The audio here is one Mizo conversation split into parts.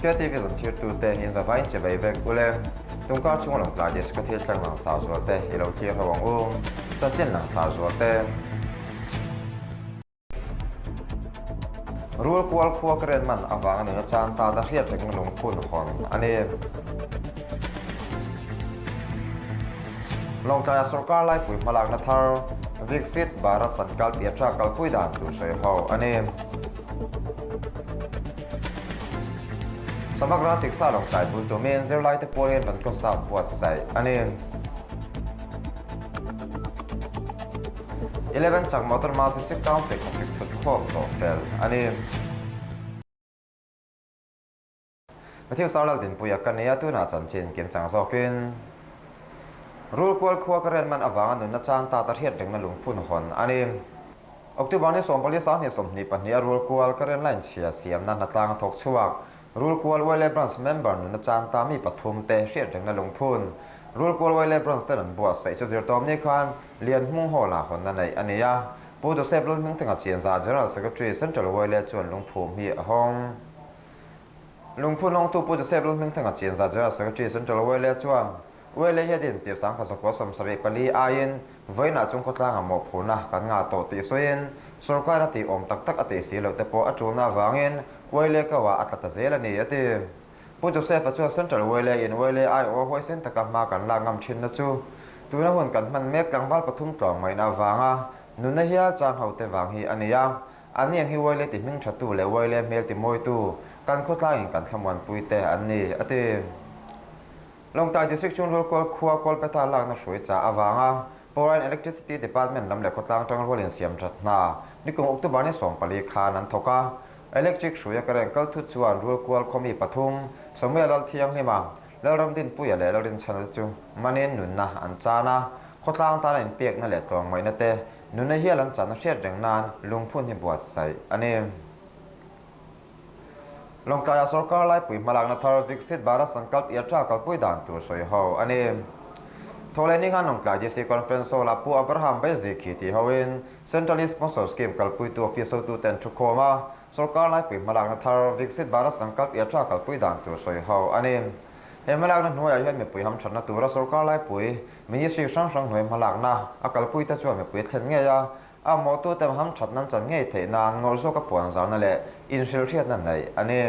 KTV zanthirtute in zavain che bai vek ule. Tungkar chhunga Lawngtlai District-a thil thleng langsar zualte i lo thlir ho ang u. Chanchin langsar zualte. Rul kual khua ka ren man avanga nuna chan ta ta hriat rengna lungphun hawn a ni. Lawngtlaia sorkar laipui hmalakna thar Viksit Bharat Sankalp Yatra kalpui dan tur sawi ho a ni. Samagra Shiksha Lawngtlai bul tumin zirlaite pualin Rantawsa buatsaih a ni. 11 chak motor Masi Sikh Council khawsik thut khawm tawh fel a ni. Matthew Sarlal Dinpuia ka nia tunah chanchin kim chang zawkin Rulkual khua ka ren man avanga nunna chan ta ta hriat rengna lungphun hawn a ni. October ni 14 2022 a Rulkual ka ren line chhia siamna hnatlang a thawk chhuak. Rulkual YLA Branch member nunna chan ta mi pathum te hriat rengna lungphun Rulkual YLA Branch ten an buatsaih chu zirtawmni khan Lianhmung Hall-ah hawnna neih a ni a. Pu Joseph Lalhmingthenga Chianza General Secretary Central YLA chuan lungphum hi a hawng. Lungphun hawngtu Pu Joseph Lalhmingthenga Chianza General Secretary Central YLA chuan YLA hi a din tir 1974 aiin vawiinah chung khawtlanga mawhphurhna kan ngah tawh tih sawiin sorkar a tih awm tak tak a tih si loh te pawh a tulna avangin YLA ko-ah a tla ta zel a ni a ti. Pu Joseph-a chuan Central YLA in YLA aiawh huaisen taka hma kan lak ngam thinna chu tuna hun kan hman mek tlangval pathum tlawng ngaihna avanga nunna hial chang ho te vang hi a ni a. An iang hi YLA ti hming thatu leh YLA hmel ti mawitu kan khawtlangin kan thlamuanpui te an ni, a ti. Lawngtlai District chhung Rulkawl khua Kawlpeta lakna hruai chah avanga Power and Electricity Department lam leh khawtlang tangrual insiam that hna nikum October ni 14 khan an thawk a. Electric hruaia ka reng kal thut chuan Rulkual khaw mi pathum, Samuel Lalthianghlima, Lalramdinpuia leh Lalrinchhana te chu manin nunna an chan a, khawtlang tana inpekna leh tlawmngaihna te nunna hial an channa hriat reng nan lungphun hi buatsaih a ni. Lawngtlaiah sorkar laipui hmalakna thar Viksit Bharat Sankalp Yatra kalpui dan tur sawi ho a ni. Thawhlehni khan Lawngtlai DC Conference Hall-ah Pu Abraham Baizikhi tih hoin Centrally Sponsored Scheme kalpuitu office hotute an thukhawm a, sorkar laipui hmalakna thar Viksit Bharat Sankalp Yatra kalpui dan tur sawi ho a ni. He hmalakna hnuaiah hian mipui hamthatna tura sorkar laipui Ministry hrang hrang hnuai hmalakna a kalpuite chuan mipui a thlen ngei a, A mawhtute hamthat nan chan ngei theih nan ngawrh zawka puan zauhna leh inhrilhhriatna neih a ni.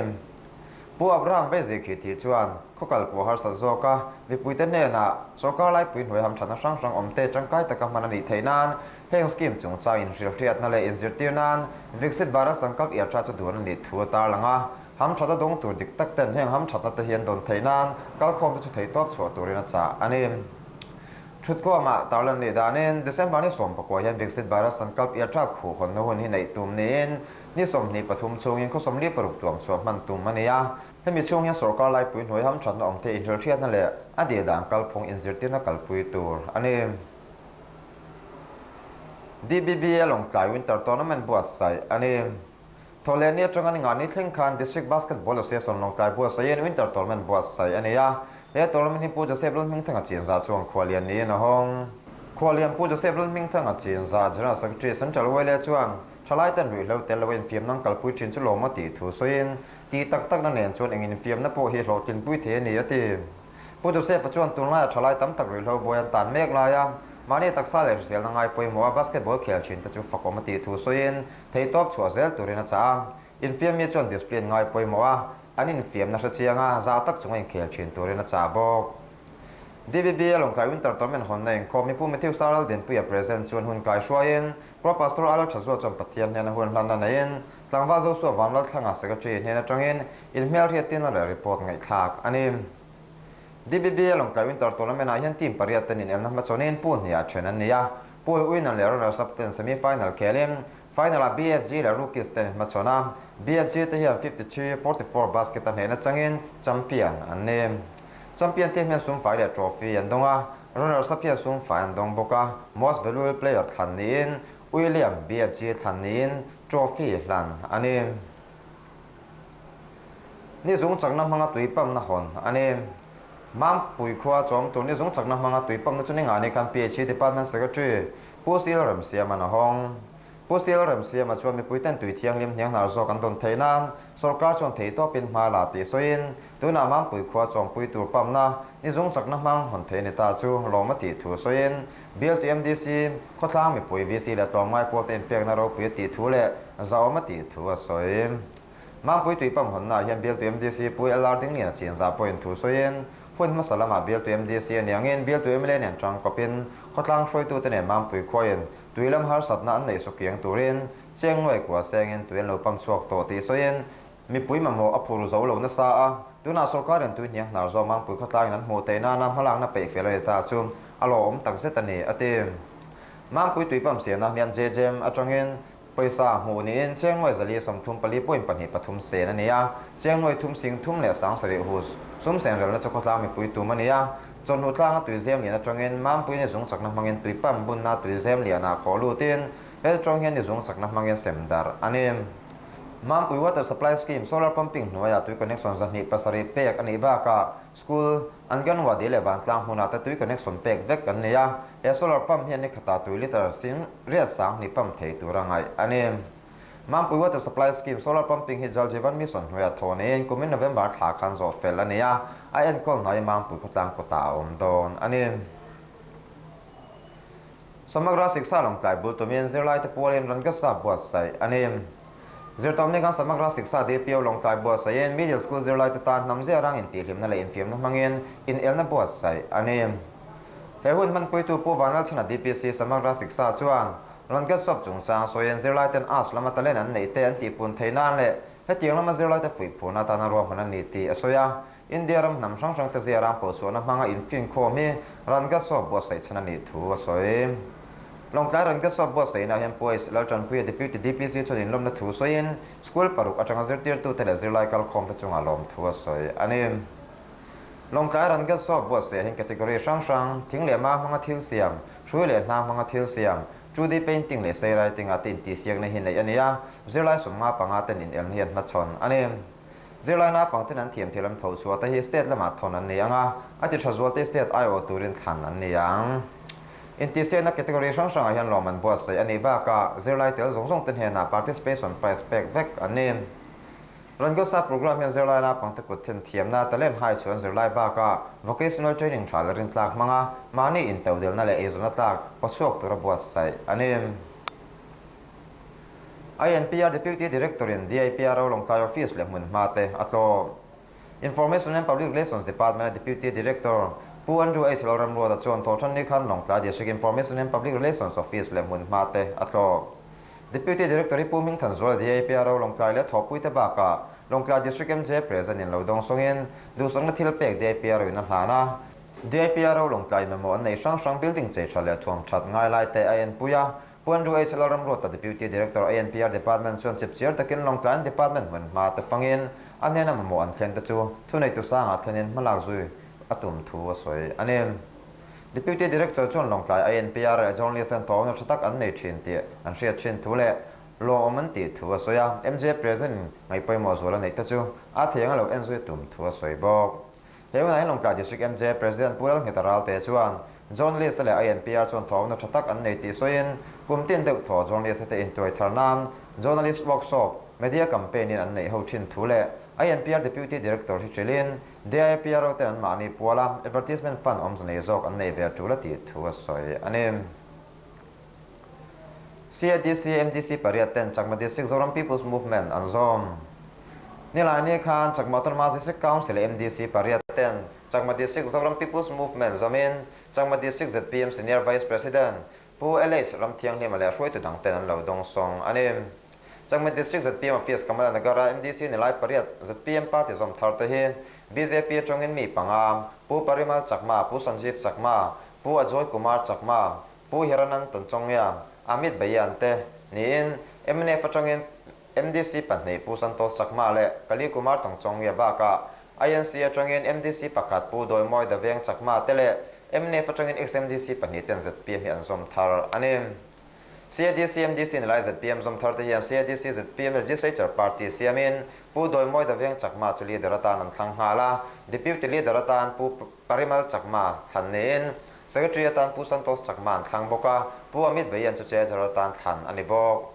Pu Abraham Beizik hi thih chuan khaw kalpawh harsat zawka mipuite hnenah sorkar laipui hnuai hamthatna hrang hrang awmte tangkai taka hman a nih theih nan heng scheme chungchang inhrilhhriatna leh inzirtir nan Viksit Bharat Sankalp Yatra chu duan a nih thu a tarlang a. Hamthat a dawng tur dik tak ten heng hamthatna te hi an dawn theih nan kalkhawmte chu theihtawp chhuah turin a chah a ni. Thutkhawmah tarlan nih danin December ni 19 hian Viksit Bharat Sankalp Yatra khuh hawnna hun hi neih tum niin ni 23 chhungin khaw 46 tuam chhuah hman tum a ni a. Hemi chhung hian sorkar laipui hnuai hamthatna awm thei inhrilhriatna leh a dil dan kalphung inzirtirna kalpui tur a ni. DBBA Lawngtlai Winter Tournament buatsaih a ni. Thawhlehni atanga ni ngahni thleng khan District Basketball Association Lawngtlai buatsaihin Winter Tournament buatsaih a ni a. He tournament hi Pu Joseph Lalhmingthanga Chinzah chuan khuallian niin a hawng. Khuallian Pu Joseph Lalhmingthanga Chinzah, General Secretary Central YLA chuan thalaiten ruihhlo tel loa infiamna an kalpui thin chu lawm a tih thu sawiin, tih tak takna nen chuan eng infiamna pawh hi hlawhtlinpui thei a ni a ti. Pu Joseph-a chuan tunlaia thalai tam tak ruihhlo buai an tan mek laia mahni taksa leh hriselna ngai pawimawh a basketball khel thin te chu fakawm a tih thu sawiin, Theihtawp chhuah zel turin a chah a, infiammi chuan discipline ngai pawimawh a, an infiamna hre chiang a, zau tak chunga inkhel thin turin a chah bawk. DBBA Lawngtlai Winter Tournament hawnna inkhawm hi Pu Matthew Saral Dinpuia Present chuan hun kai hruaiin Pro Pastor Alal Thazual chuan Pathian hnena hun hlanna neiin Tlangval Joshua Vanlalthlanga Secretary hnen atangin inhmelhriattirna leh report ngaihthlak a ni. DBBA Lawngtlai Winter Tournament-ah hian team pariat ten inelna hmachhawnin pool hniah then an ni a, Pool winner leh runners up ten semi final khelin final ah BFG leh Rookies ten hmachhawn a, BFG te hian 53, 44 basket a hnehna changin champion an ni. Champion team hian sumfai leh trophy an dawng a, runners up hian sumfai an dawng bawk a, most valuable player thlan niin William BFG thlan niin trophy hlan a ni. Ni zung chakna hmanga tui pump na hawn a ni. Mampui khua chawm tur ni zung chakna hmanga tui pump na chu ni ngah ni khan PHE Department Secretary Pu Steel Remsiama a hawng. Pu Steel Remsiama chuan mipui ten tui thianghlim hnianghnar zawk an dawn theih nan Sorkar chuan theitawpin hma la tih sawiin, tunah Mampui khua chawmpui tur pump-na ni zung chakna hmang hawn thei a ni ta chu lawm a tih thu sawiin, Bialtu MDC, khawtlang mipui VC leh tlawmngai pawlte inpekna ropui a tih thu leh zahawm a tih thu a sawi. Mampui tui pump hawnnaah hian Bialtu MDC Pu LR Dingliana chinzah pawhin thu sawiin, hun hmasa lamah Bialtu MDC a ni angin Bialtu mla nen tangkawpin khawtlang hruaitute nen Mampui khuain tui lam harsatna an neih sukiang turin Cheng nuai kua sengin tui an lo pam chhuak tawh tih sawiin, mipui mamawh a phur zo lo nasa a, tunah sorkarin tui hniang hnar zawm Mangpui khawtlangin an hmuh theih nana hmalakna peih fel a ni ta chu a lawmawm tak zet a ni, a ti. Mangpui tui pam siamna hian JJM atangin pawisa hmuh niin cheng nuai 434 point 23 sen a ni a, cheng nuai thum sing thum leh 7000 hus sum sen relna chu khawtlang mipui tum a ni a, chawhnu tlanga tui zem lian atangin Mangpui ni zung chakna hmangin tui pump bunna tui zem lianah khawh lutin He tawng hian ni zung chakna hmangin sem darh a ni. Mampui Water Supply Scheme solar pumping hnuaiah tui connection 207 pek a nih bakah school, Anganwadi leh vantlang hmunah te tui connection pek vek an ni a. He solar pump hian ni khatah tui litre 800,000 pump thei tura ngaih a ni. Mampui Water Supply Scheme solar pumping hi Jal Jeevan Mission hnuaiah thaw niin kumin November thla khan zawh fel a ni a, a enkawl hnai Mampui khawtlang kawtah a awm dawn a ni. Samagra Siksha Lawngtlai bul tumin zirlaite pualin Rangasa buatsaih a ni. Zirtawmni khan Samagra Siksha DPO Lawngtlai buatsaihin Middle School zirlaite tan hnam zia rang intihhlimna leh infiamna hmangin inelna buatsaih a ni. He hun hmanpuitu Pu Vanlalchhana DPC Samagra Siksha chuan Rangaswap chungchang sawiin zirlaiten arts lama talent an neih te an tihpun theih nan leh hetiang lama zirlaite fuihphurna atana ruahman a ni tih a sawi a. India ram hnam hrang hrangte zia ram pawhchhuahna hmanga infinkhawm hi Rangaswap buatsaih chhan a nih thu a sawi. Lawngtlai Rangaswap buatsaihna hian Pu H. Laltanpuia Deputy DPC chuan inlawmna thu sawiin school paruk atanga zirtirtute leh zirlai kalkhawmte chunga lawm thu a sawi a ni. Lawngtlai Rangaswap buatsaih hian category hrang hrang, thing leh ma hmanga thil siam, hrui leh hnang hmanga thil siam, 2D painting leh sei writing ah te intihsiakna hi neih a ni a, zirlai 55 ten inelna hi an hmachhawn a ni. Zirlai naupangten an thiam thil an pho chhuah te hi state lamah thawn an ni ang a, a ti tha zual te state aiawh turin thlan an ni ang. Intihsiakna category hrang hrangah hian lawm an buatsaih a nih bakah zirlai tel zawng zawng te hnenah participation prize pek vek an ni. Rangosa program hian zirlai naupangte kut then thiamna talent hai chuan zirlai bakah vocational training tha leh rintlak hmanga mahni intodelna leh eizawnna tlak pawchhuak tura buatsaih a ni. INPR Deputy Director-in DIPRO Lawngtlai Office leh hmunhma te a tlawh. Information and Public Relations Department-a Deputy Director Pu Andrew H. Lalramruata chuan thawhṭhan ni khan Lawngtlai District Information and Public Relations Office leh hmunhma te a tlawh. Deputy Director hi Pu Hmingthanzuala DIPRO Lawngtlai leh thawhpuite bakah Lawngtlai District MJ President-in lo dawng sawngin duhsakna thil pek DIPRO-in a hlan a. DIPRO Lawngtlai mamawh an neih hrang hrang building chei ṭha leh thuam ṭhat ngai lai te a enpui a. Pu Andrew H. Lalramruata Deputy Director ANPR Department chuan chipchiar takin Lawngtlai Department hmun hma te fangin a hnena mamawh an thlen te chu thuneitu sangah thlenin hmalak zui a tum thu a sawi a ni. Deputy Director chuan Lawngtlai ANPR leh journalist ten thawhna tha tak an nei thin tih an hriat thin thu leh lawmawm an tih thu a sawi a, MJ President ngaihpawimawh zual a neih te chu a thei anga lo en zui a tum thu a sawi bawk. He hunah hian Lawngtlai District MJ President Pu Lalngheta Ralte chuan Journalist te leh INPR chuan thawhna tha tak an nei tih sawiin kum tin deuh thaw journalist te intuai thar nan Journalist Workshop, Media Campaign in an neih ho thin thu leh INPR Deputy Director hi hrilhin DIPRO ten an mahni puala Advertisement Fund awmze nei zawk an nei ve tul a tih thu a sawi a ni. CADC MDC pariat ten Chakma District Zoram People's Movement an zawm. Nilaini khan Chakma Autonomous District Council MDC pariat ten Chakma District Zoram People's Movement zawmin Chakma District zpm Senior Vice President Pu LH Ramthianghlima leh hruaitu dang ten an lo dawngsawng a ni. Chakma District zpm Office Kamala Nagar-a MDC nilai pariat zpm party zawm thar te hi bjp atangin mi panga Pu Parimal Chakma, Pu Sanjeev Chakma, Pu Ajoy Kumar Chakma, Pu Hiranand Tanchawngya, Amit Bayan te niin mnf atangin MDC pahnih Pu Santosh Chakma leh Kali Kumar Tangchawngya bakah INC atangin MDC pakhat Pu Dawimawi Daveng Chakma te leh mnf atangin ex-MDC pahnih ten zpm hi an zawm thar a ni. CADC MDC ni lai zpm zawm thar te hian CADC zpm Legislature Party siamin Pu Dawimawi Daveng Chakma chu leader atan an thlang nghal a, Deputy Leader atan Pu Parimal Chakma thlan niin Secretary atan Pu Santosh Chakma an thlang bawk a, Pu Amit Bayan chu Treasurer atan thlan a ni bawk.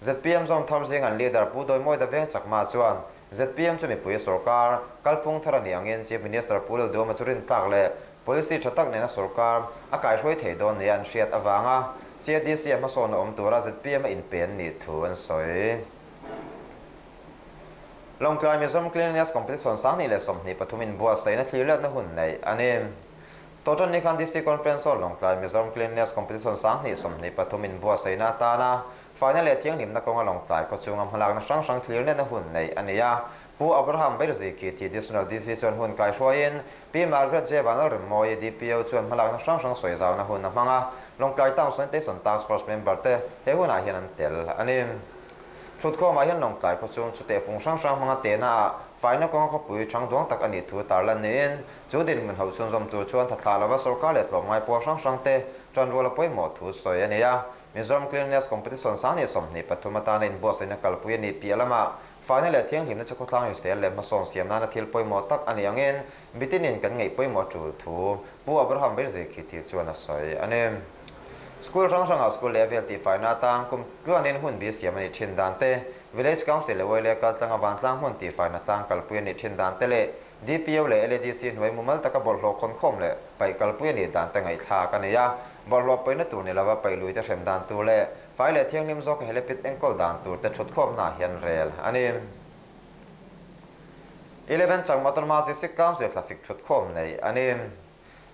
Zpm zawm thar zing an leader Pu Dawimawi Daveng Chakma chuan Zpm chu mipui sorkar kalphung thar a nih angin Chief Minister Pu Lalduhoma chu rintlak leh policy tha tak nena sorkar a kaihruai thei dawn nia an hriat avanga CADC-a hmasawnna awm tura zpm a inpe an nih thu an sawi. Lawngtlai Mizoram Cleanliness Competition 2023 inbuatsaihna thlirletna hun neih a ni. Tawhtan ni khan DC Conference Hall Lawngtlai Mizoram Cleanliness Competition 2023 inbuatsaihna atana faina leh thianghlimna kawnga Lawngtlai khaw chhunga hmalakna hrang hrang thlirletna hun neih a ni a. Pu Abraham Berziki ti Additional DC chuan hun kaihruaiin Pi Margaret J Vanlalremmawi DPO chuan hmalakna hrang hrang sawi zauna hun a hmang a, Lawngtlai Town Sanitation Task Force member te he hunah hian an tel a ni. Thutkhawmah hian Lawngtlai khaw chung chuteh fung hrang hrang hmanga tehna ah faina kawnga khawpui thang duang tak a nih thu tarlan niin chu dinhmun hauh chhunzawm tur chuan tha thlah lova sorkar leh tlawmngai pawl hrang hrang te tanrual a pawimawh thu sawi a ni a. Mizoram Cleanliness Competition 2023 atana inbuatsaihna kalpui a nih piah lamah faina leh thianghlimna chu khawtlang hrisel leh hmasawn siam nana thil pawimawh tak a nih angin mitinin kan ngaih pawimawh tul thu Pu Abraham Berzikhi chuan a sawi a ni. School hrang hrangah school leh vel tihfaina atang kum tluanin hun bi siam a nih thin dan te, Village Council leh Uaile kaltlanga vantlang hmun tihfaina tlang kalpui a nih thin dan te leh DPO leh LADC hnuai mumal taka bawlhhlawh khawnkhawm leh paih kalpui a nih dan te ngaihthlak a ni a. Bawlhhlawh paihna tur ni lova paih luite hrem dan tur leh fai leh thianghlim zawka helipit enkawl dan tur te thutkhawmna hian rel a ni. Eleven Chakma Autonomous District Council thlasik thutkhawm nei a ni.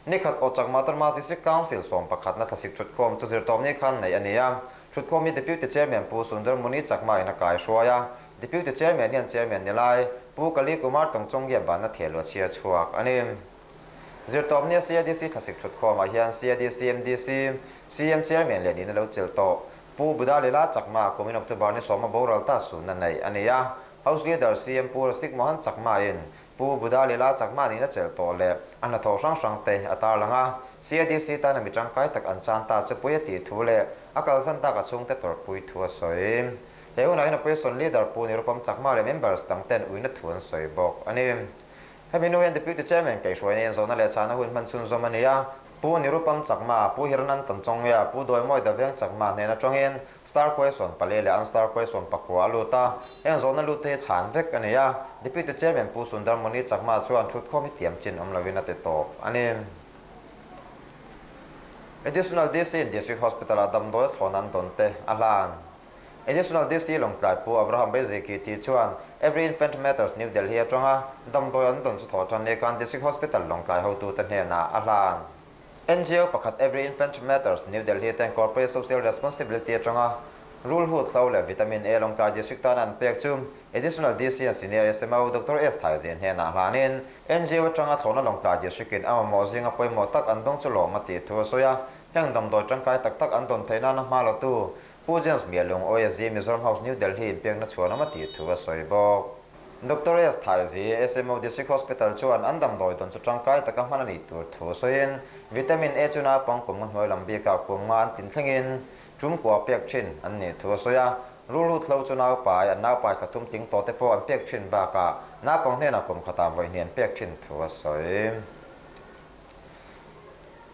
Nikhat aw Chakma Autonomous District Council sawm pakhatna thlasik thutkhawm chu zirtawpni khan neih a ni a. Thutkhawm hi Deputy Chairman Pu Sundar Muni Chakma in a kaihruai a. Deputy Chairman hian Chairman ni lai Pu Kali Kumar Tongchongia banna thehluah chhiar chhuak a ni. Zirtawpnia CADC thlasik thutkhawmah hian CADC MDC, CM Chairman leh nihna lo chelh tawh Pu Budalila Chakma kumin October ni sawma boral ta sunna neih a ni a. House Leader CM Pu Rasik Mohan Chakma in Pu Budalila Chakma nihna chelh tawh leh a hnathawh hrang hrang te a tarlang a. CADC tana mi tangkai tak an chan ta chu pui a tih thu leh a kalsan tak a chhungte tawrhpui thu a sawi. He hunah hian Opposition Leader Pu Nirupam Chakma leh members dang ten uina thu an sawi bawk a ni. Hemi hnu hian Deputy Chairman kaihhruaina in zawhna leh chhana hun hman chhunzawm a ni a. Pu Nirupam Chakma, Pu Hiranan Tanchawngea, Pu Dawimawi Daveng Chakma hnen atangin Star Question pali leh Unstar Question pakua a lut a. Heng zawhna lut te hi chhan vek a ni a. Deputy Chairman Pu Sundar Muni Chakma chuan thutkhawm hi tiam chin awm lovin a ti tawp a ni. Additional DC in District Hospital-ah damdawi thlawn an dawn te a hlan. Additional DC Lawngtlai Pu Abraham Beiziki tih chuan Every Infant Matters New Delhi atanga damdawi an dawn chu thawh tan ni khan District Hospital Lawngtlai hotute hnenah a hlan. NGO pakhat Every Infant Matters New Delhi ten Corporate Social Responsibility atanga rulhut hlo leh Vitamin A Lawngtlai District tana an pek chu Additional DC and Senior SMO Doctor S Thaizin hnenah hlanin NGO atanga thlawhna Lawngtlai District in a mamawh zinga pawimawh tak an dawng chu lawm a tih thu a sawi a, heng damdawi tangkai tak tak an dawn theih nana hma latu Pu James Mialung OSG Mizoram House New Delhi in pekna chhuan awm a tih thu a sawi bawk. Doctor S Thaizi, SMO District Hospital chuan an damdawi dawn chu tangkai taka hman a nih tur thu sawiin Vitamin A chu naupang kum nga hnuai lam bikah kum nga an tlin thlengin tum kua pek thin an nih thu a sawi a. Rulhut hlo chu naupai, an naupai thla thum tling tawh te pawh an pek thin bakah naupang hnenah kum khatah vawi hnih an pek thin thu a sawi.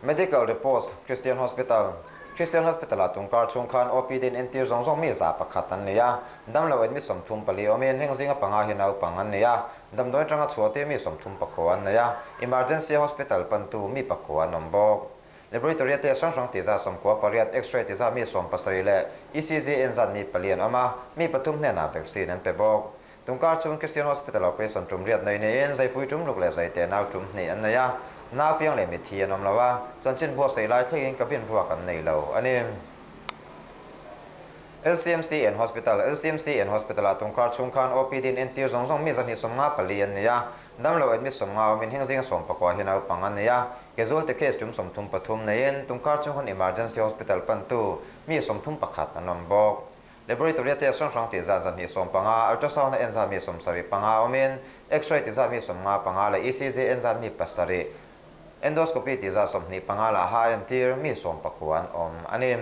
Medical Reports, Christian Hospital, Christian Hospital-ah tungkar chhung khan OPD in entir zawng zawng mi 101 an nei a, damlo admit 34 awmin heng zinga panga hi naupang an nei a, damdawi atanga chhuahtir mi 34 an nei a, Emergency Hospital pantu mi pakua an awm bawk. Laboratory test hrang hrang tih zat 98, X-ray tih zat mi 70 leh ECG en zat mi pali an awm a, mi pathum hnenah vaccine an pe bawk. Tungkar chhung Christian Hospital operation tum riat nei niin zaipui tum ruk leh zaite nau tum hnih an nei a, nau piang leh mitthi an awm lo a, chanchin buatsaih lai thlengin cabin ruak an nei lo a ni. LCMC and Hospital, LCMC and Hospital-ah tungkar chhung khan OPD in entir zawng zawng mi 254 an nei a, damlo admit 50 awmin heng zinga 19 hi naupang an nei a, casualty case tum 33 neiin tungkar chhung khan Emergency Hospital pantu mi 31 an awm bawk. Laboratory test hrang hrang tih zat 215, ultrasound a en zat mi 75 awmin, X-ray tih zat mi 55 leh ECG en zat mi pasarih, endoscopy tih zat 25 lah ha entir mi 19 an awm a ni.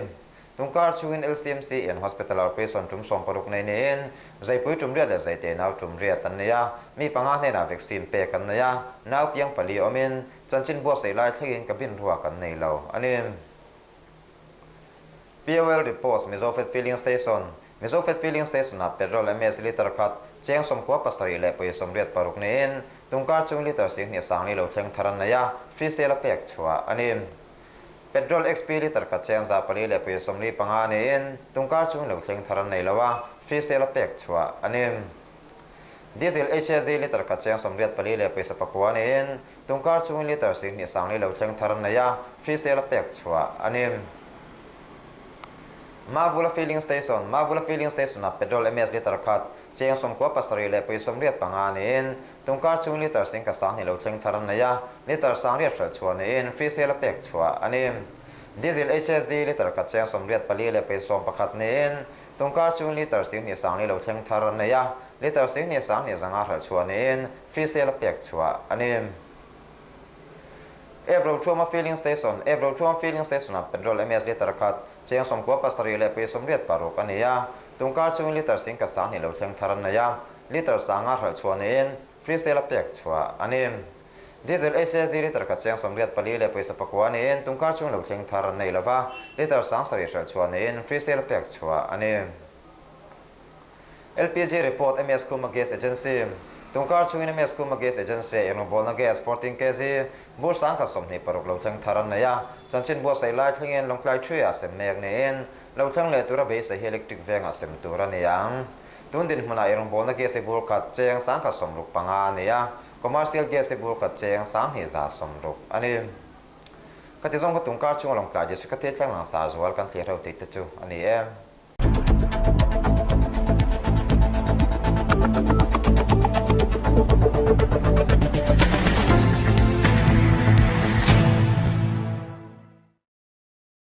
Tungkar chhungin LCMC in Hospital operation tum 60 nei niin, zaipui tum riat leh zaite nau tum riat an nei a, mi panga hnenah vaccine pek an nei a, nau piang pali awmin, chanchin buatsaih lai thlengin cabin ruak an nei lo a ni. POL Reports, Mizofed Filling Station, Mizofed Filling Station-ah petrol MS litre khat cheng 97 leh pawi 86 niin tungkar chung litre 20 sangli lo thleng thar an nei a, free sale a pek chhuah a ni. Petrol XP litre khat cheng 400 leh pawi 45 niin tungkar chung lo thleng thar an nei lo a, free sale a pek chhuah a ni. Diesel HAZ litre khat cheng 84 leh pawisa 9 niin tungkar chungin litre 20 sangli lo thleng thar an nei a, free sale a pek chhuah a ni. Mavula Filling Station, Mavula Filling Station-ah petrol MS litre khat cheng 97 leh pawi 85 niin tungkar chungin litre 10 20 lo thleng thar an nei a, litre 800 hralh chhuah niin free sale a pek chhuah a ni. Diesel HSD litre khat cheng 84 leh pawi 11 niin tungkar chungin litre 20 sangli lo thleng thar an nei a, litre 20 20 zanga hralh chhuah niin free sale a pek chhuah a ni. Evroṭhuama Filling Station, Evroṭhuam Filling Station-ah petrol MS litre khat cheng 97 leh pawi 86 a ni a, tungkar chungin litre 10 20 lo thleng thar an nei a, litre sanga hralh chhuah niin free sale a pek chhuah a ni. Diesel HAZ litre khat cheng 84 leh pawisa 9 niin tungkar chung lo thleng thar an nei lo va, litre 7 hralh chhuah niin free sale a pek chhuah a ni. LPG report MS Khuma Gas Agency, Tungkar chungin MS Khuma Gas Agency a inrawngbawlna gas 14 kg bur 1026 lo thleng thar an nei a, chanchin buatsaih lai thlengin Lawngtlai Thuiah sem mek niin lo thleng leh tura beisei hi electric vengah sem tur a ni ang. Tun dinhmunah inrawngbawlna gas hi bur khat cheng 1065 a ni a, commercial gas hi bur khat cheng 2160 a ni. Khati zawng kha tungkar chunga Lawngtlai District-a thil thleng langsar zual kan thlir ho tih te chu a ni e.